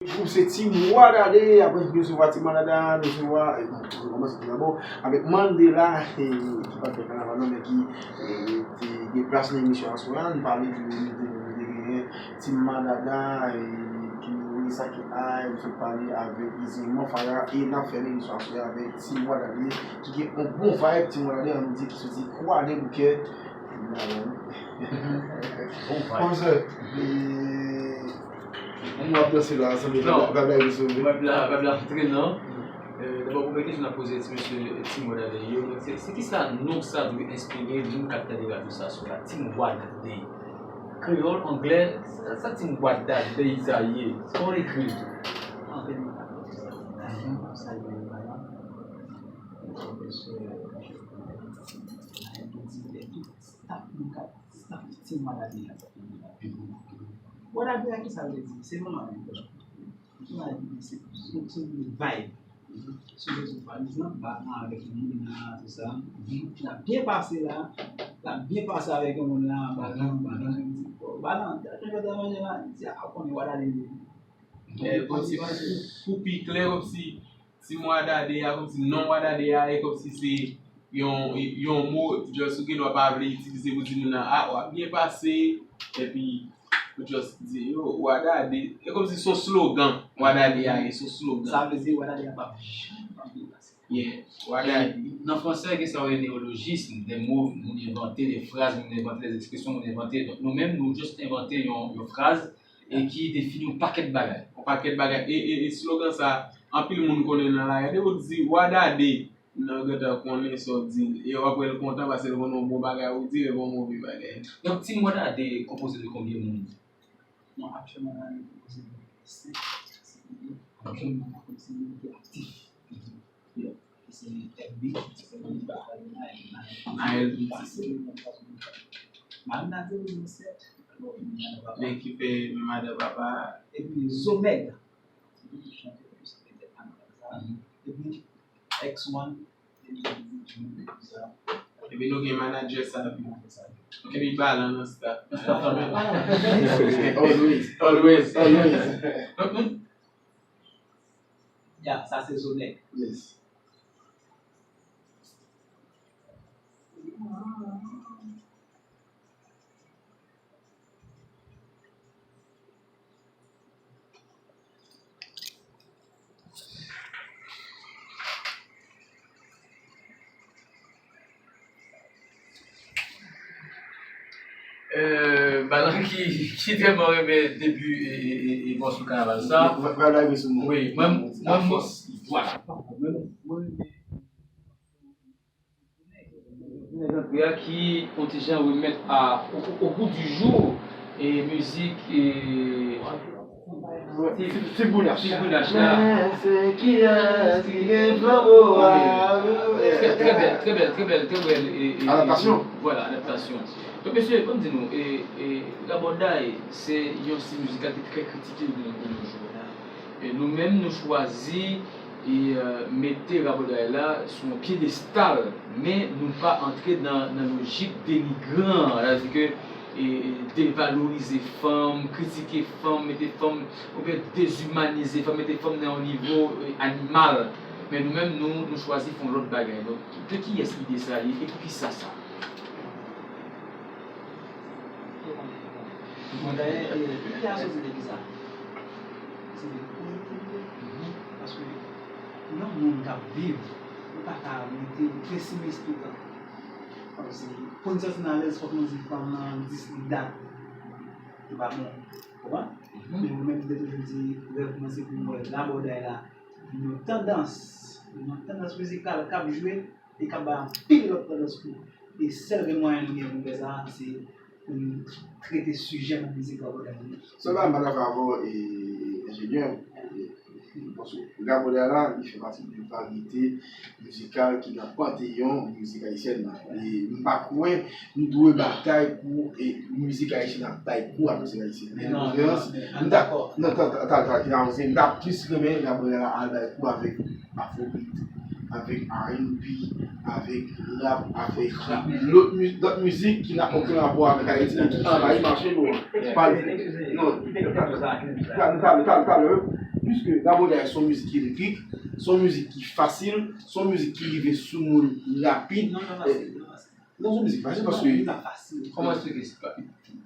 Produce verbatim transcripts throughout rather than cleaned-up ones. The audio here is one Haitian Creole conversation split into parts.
Gwoup se Team Wadade, apre nou resevwa Team Wadada, nou resevwa, e, bon, nou kòmanse tou dabò avèk Mandela, e, ki pa t fè kanaval non, men ki, e, te gen plas nan emisyon aswè a, nou pale de, de, de, de, de Team Wadada, e, ki nou sa ki ay, nou sot pale avèk Izzy Mofara, e n ap fèmen emisyon aswè a avèk Team Wadade, ki gen yon bon vibe, Team Wadade, an nou di ki soti Kwadèboukè, Bon vibe. Konsa, e, Moun ap danse la, sanble vibe la, vibe la vin sove. Vibe la, vibe la ap trennen. E, dabò, premye kesyon n ap poze ti mesye Team Wadade yo, se, se kisa non sa dwe enspire moun k ap tande radyo sa sou la, Team Wadade? Kreyòl, anglè, sa, sa Team Wadade sa ye? Sa w ekri? Anglè, nou pa konn sa. Sa yo, staff nou ka, staff Team Wadade a. Wadade a, kisa l vle di? Se manman li. Wadade se, se, se yon vibe. Sou rezo pa egzanp, ba nan avèk yon moun nan, tout sa. L ap byen pase la, l ap byen pase avèk yon moun nan, ba nan, ba nan, ba nan, jan yo ta manje la, li di, a, ou konnen Wadade li ye. E, kòmsi pou, pou pi klè, kòmsi Team Wadade a, kòmsi non Wadade a, e kòmsi se yon, yon mo, just ou gen dwa pa vle itilize pou di moun nan, a, w ap byen pase, epi ou just di, yo, Wadade. E kòmsi se yon slogan, Wadade a ye, se yon slogan. Sa vle di Wadade a p ap janm pa byen pase. Yeah, Wadade. Nan fransè, gen sa yo rele neolojism, de mo moun envante, de fraz moun envante, de ekspresyon moun envante. Donk, nou menm, nou just envante yon, yon fraz e ki defini yon pakèt bagay. Yon pakèt bagay. E, e, e slogan sa, anpil moun konnen nan lari a. Depi w di Wadade, moun nan gentan konnen sa w di. E w ap wè l kontan paske l konnen yon bon bagay ou di, l pa yon move bagay. Donk, Team Wadade konpoze de konbyen moun? Bon, aktyèlman, la, nou konpoze de senk, senk moun. Ok. Anpil moun konpoze ki aktif. Se F B, se Naël Petit. Marina de Reset. Men ki fè men madan papa. Epi Zomèg. Epi X one. Epi nou gen manadjè sa. Epi balan nan staff. Always, always, always. Ya, sa se Zonèg. Yes. Eh, Balan ki, ki tèlman renmen debi e, e, e, e mòso kanaval sa. Wi, mwen, mwen, mwen, vwala. Mwen renmen nèg antre a ki, on ti jan, remèt a, o, o, o gou di jou, e mizik, e, Ti, Ti Bounach. Ti Bounach la. Men se kiyès ki gen flanbo a? Trè, trè bèl, trè bèl, trè bèl, trè bèl, e, e, adaptasyon. Vwala, adaptasyon. Donk, mesye, ban m di nou, e, e, rabòday, se yon stil mizikal ki trè kritike de nos jours. E nou menm, nou chwazi, e, e, mete rabòday la sou yon pyedestal, men nou pa antre nan, nan lojik denigran an, sètadi ke, e, e, devalorize fanm, kritike fanm, mete fanm, oubyen dezimanize fanm, mete fanm nan yon nivo, e, animal. Men nou menm, nou, nou chwazi fè yon lòt bagay. Donk, de kiyès ide sa ye e poukisa sa? Bon, dayè, e, ide a soti de kisa? Se de pozitivite. Paske yon moun k ap viv, ou pa ka rete pesimis toutan. Paske pou n santi n alèz, fòk nou di fanm nan dis li dat. Li pa bon. Konprann? Men mwen menm, m te toujou di, rèv mwen se pou m wè rabòday la, yon tandans, yon tandans mizikal k ap jwe, e k ap bay anpil lòt tandans tou. E sèl gen mwayen nou gen pou n fè sa, se pou n trete sijè nan mizik rabòday yo. Sèlman m pa dakò avè w, e, enjenyè, e, paske rabòday la, li fè pati de varyete mizikal ki nan panteyon mizik ayisyèn nan. E m pa kwè nou dwe batay pou, e, mizik ayisyèn ap bay kou ak mizik ayisyèn. Men konferans, m ta, non, ta, ta, ta, ta, ta, m ta plis renmen rabòday la al bay kou avèk afrobeat, avèk R and B, avèk rap, avèk lòt mi-, lòt mizik ki nan okenn rapò avèk Ayiti, men ki anvayi mache nou an. Pa, non, talè, talè, talè, talè, Piske Rabòday se yon mizik ki elektrik, se yon mizik ki fasil, se yon mizik ki rive sou moun rapid. Non, pa fasil, pa fasil. Non, se yon mizik fasil paske... Non, li pa fasil. Kòman eksplike sa?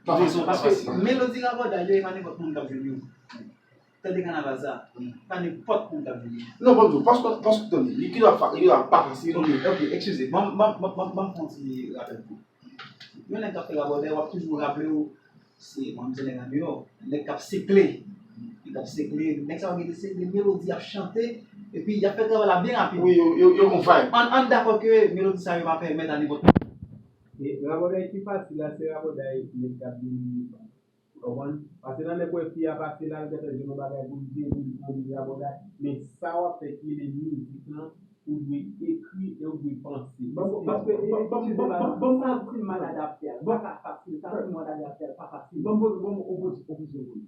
Pa fasil, pa fasil. Paske melodi Rabòday yo, e pa nenpòt moun k ap jwe yo. Tande kanaval sa, pa nenpòt moun k ap jwe yo. Non, bon, paske, paske, tande, li ki dwa fa-, li dwa pa fasil. Ok, ok, eskize. Ban m, ban m, ban m, ban m, ban m fè yon ti rapèl pou ou. Yon nèg k ap fè Rabòday, w ap toujou raple w, se, mwen, se nèg andeyò, nèg k ap sekle. Nèg k ap sekle, nèg sa yo gen de, se de melodi y ap chante, epi y ap fè travay la byen rapid. Wi, yo, yo, yo gon vibe. Ann, ann dakò ke melodi sa yo pa pèmèt a nenpòt moun. E Rabòday ki fasil la, se Rabòday nèg k ap domine. Ou konprann? Paske nan lè w wè fi a pase la, l gentan jwenn yon bagay pou l di, epi l pran yon Rabòday. Men sa w ap fè ki rele mizik lan, ou dwe ekri e ou dwe panse. Paske, paske, ban m, ban m, ban m, ban m, ban m, sa ti malad ap fè a, pa ka fasil, sa ti malad ap fè a, pa fasil. Ban m poze, ban m, on poze, on poze yon pwoblèm.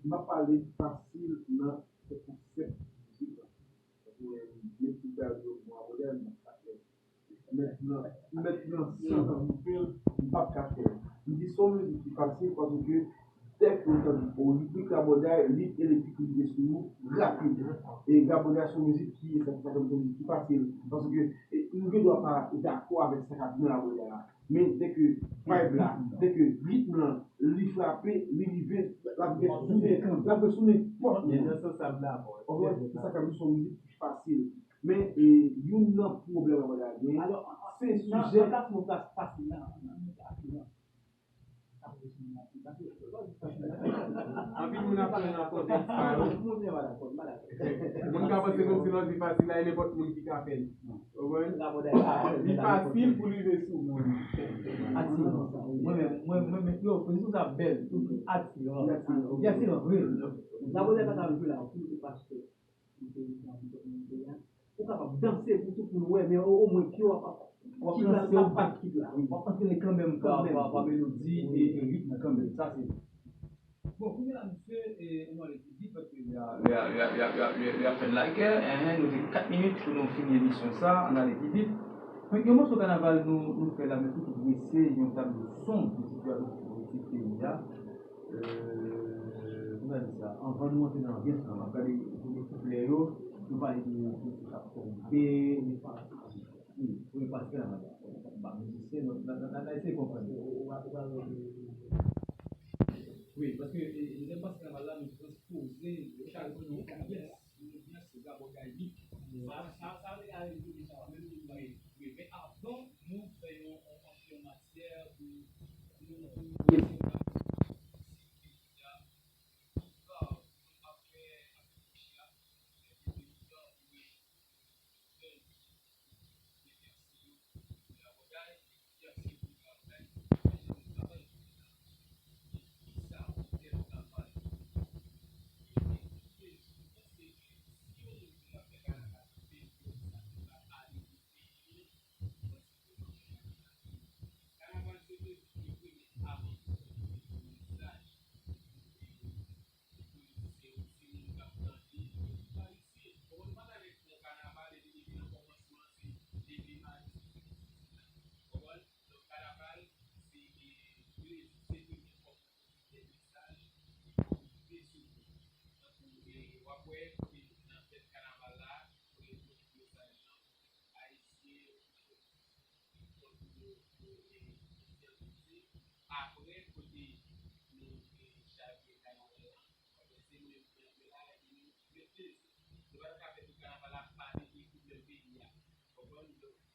M ap pale fasil nan konsèp mizik lan. Paske mwen, men tout bagay yo, mwen abòde a, m ap pale. Mèt nan, mèt nan sans anpil, m p ap ka fè l. M di se yon mizik ki fasil paske dèk ou tande, o, ritm Rabòday, lit elektrik rive sou nou rapid. E Rabòday se yon mizik ki, sa, sa, se yon mizik ki fasil. Paske, e, nou gen dwa pa dakò avèk sa k ap gen Rabòday la. Men dèke vibe la, dèke ritm lan, li frape, li rive, l ap gen sou, l ap gen sou nenpòt moun. Nan sans sa m dakò. Ou konprann? Se sa k ap di se yon mizik ki fasil. Men, e, youn nan pwoblèm Rabòday la gen, se sijè. Anpil moun ap pran nan kontèks sa yo. Moun ka panse kòmsi lè w di fasil la, e nenpòt moun ki ka fè l. Ou konprann? Li fasil pou l rive sou moun. Atiran. Mwen menm, mwen, mwen menm, yo, pozisyon sa bèl. Atiran. Li atiran, vre. Rabòday pa ta jwe la, pou li te pastè. Ou kapab danse pou tout moun wè, men o, omwen pye w ap, ap, w ap lanse yon pat kit la. W ap antre kanmenm pa, pa, pa melodi e, e ritm kanmenm. Sa se. Bon, kounye a la, misye, e, nou ale pi vit, paske lè a, lè a, lè a, lè a, lè a, lè a fè n lakè, enhen, nou gen kat minit pou nou fini emisyon sa, ann ale pi vit. Men yon mòso kanaval nou, nou fè la, men tou ki drese yon tablo sonb de sitiyasyon politik peyi a. Euh, kòman di sa? Anvan nou antre nan anbyans lan, m ap gade premye kouplè yo, nou pale de, de, de sa k tonbe, de sa k tonbe. Wi, premye pati kanaval la. Ba mizisyen, nou, n a, n a, n a eseye konprann. Wi, paske, e, e, dezyèm pati kanaval la, nou transpoze, nou chak nou anbyans. Yon anbyans rabòdayik. Sa, sa, sa vle di, sa, menm ritm li. Men avan nou fè yon, yon, yon matyè pou, pou nou, pou nou, Apre, kote nou te chaje kanaval la, se mwen menm la, nou fè plezi. Nou pa ta ka fè tout kanaval la pa mete koulè peyi a. Konprann? Donk,